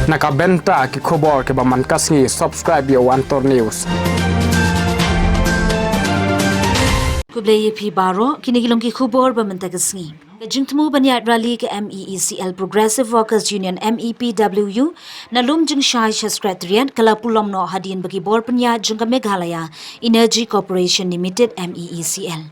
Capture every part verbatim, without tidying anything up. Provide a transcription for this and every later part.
Na ka bynta ki khubor kiba man ka sngi, subscribe ïa u Antor News. Khublei ïa phi baroh, kine ki long ki khubor ba mynta ka sngi. Ka jingthmu ban ïaid rally ka M E E C L Progressive Workers Union, M E P W U, na Lumjingshai sha Secretariat ka la pulom noh hadien ba ki bor pynïaid jong ka Meghalaya Energy Corporation Limited, M E E C L.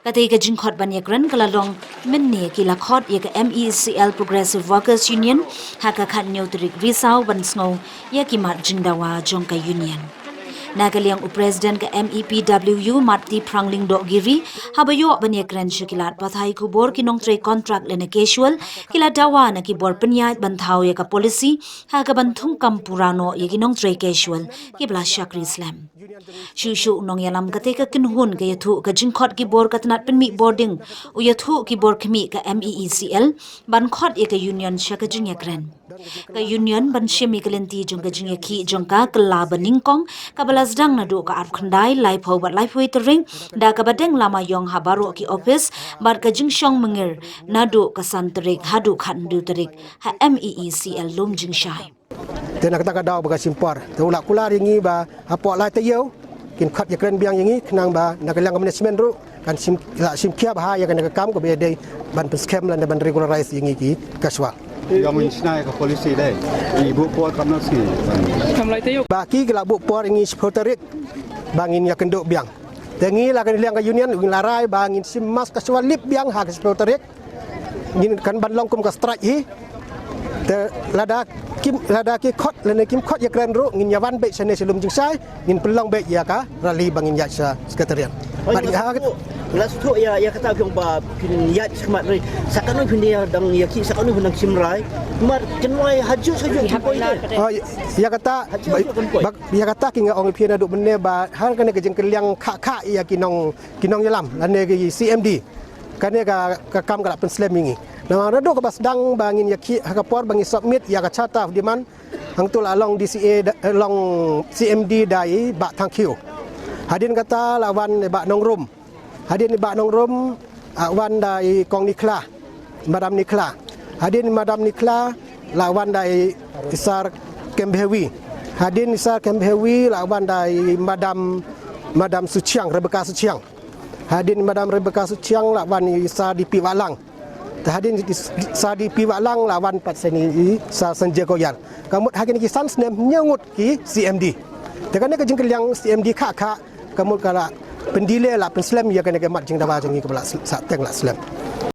Katei ka jingkhot ban ïakren ka la long mynne ki la khot ïa ka M E E C L Progressive Workers Union ha ka khathynñiew tarik Risaw ban sngew ïa ki mat jingdawa jong ka Union. Na ka liang u President ka M E P W U, Marty Phrangling Dohgiri, haba ïoh ban ïakren sha ki lad pathai khubor ki nongtrei kontrak lane casual, ki la dawa na ki bor pynïaid ban thaw ïa ka policy ha kaban thung kam pura noh ïa ki nongtrei casual kiba la shakri slem. Shuh shuh u nongïalam katei ka kynhun ka ïathuh ka jingkhot ki bor ka tnat pynmih bording, u ïathuh ki bor khmih ka M E E C L ban khot ïa ka Union sha ka jingïakren. Ka Union ban shim ïa ka lynti jong ka jingïakhih jong ka kylla ba nyngkong, kaba la sdang naduh ka arphew khyndai, laiphew bad laiphew wei tarik, da kaba deng lama ïong ha baroh ki ophis bad ka jingshong myngir naduh ka san tarik haduh khathynriew tarik ha M E E C L Lumjingshai. Te na kata ka daw ba ka shim por, te u la kular ïa ngi ba hapoh lai taïew kin khot ïakren biang ïa ngi, khnang ba na ka liang ka management ruh kan shim, la shim khia bha ïa kane ka kam kaba ïadei ban pynskhem lane ban regularize ïa ngi ki casual. Ïa, ngin shna ïa ka policy dei, ngi buh por katno sngi? Ba ki, ki la buh por ïa ngi shiphew tarik ba ngin ïakynduh biang. Te ngi la ka liang ka Union ngi la rai ba ngin shim mass casual leave biang ha ka shiphew tarik. Ngin, kan ban long kum ka strike hi. Te lada kim, lada ki khot lane kim khot ïakren ruh, ngin ïawan beit shane sha Lumjingshai, ngin pynlong beit ïa ka rally ba ngin ïaid sha Secretariat. Bad ha, la shu ïa, ïa kata biang ba phin ïaid sha khmat ri. Sa katno phin ïa dang ïakhih, sa katno phin dang shim rai. Mar kin wai hajuh hajuh kin poi de. Oh, ïa kata, hajuh hajuh kin poi. Ba, ïa kata ki nga ong ïa phi naduh mynne ba ha kane ka jingkylliang kha kha ïa ki nong, ki nongïalam lane ki C M D. Kane ka, ka kam ka la pynslem ïa ngi. Namar naduh kaba sdang ba ngin ïakhih ha ka por ba ngi submit ïa ka charter of demand, hangtu la long D C A da, eh, long C M D da i Bah Thangkhiew. Hadien kata la wan i Bah Nongrum. Hadien i Bah Nongrum, ah, wan da i Kong Nikhla, Madam Nikhla. Hadien i Madam Nikhla la wan da i Sir Kembhewi. Hadien i Sir Kembhewi la wan da i Madam, Madam Suchiang, Rebecca Suchiang. Hadien Madam Rebecca Suchiang la wan i Sir D P Wahlang. Te hadien i Sir D P Wahlang la wan pat seni i Sir Sanjay Goyal. Ka mut ha kine ki san snem hynñiew ngut ki C M D. Te kane ka jingkylliang C M D kha kha, ka mut ka la pyndelay, la pynslem ïa kane ka mat jingdawa jong ngi kaba la sah teng la slem.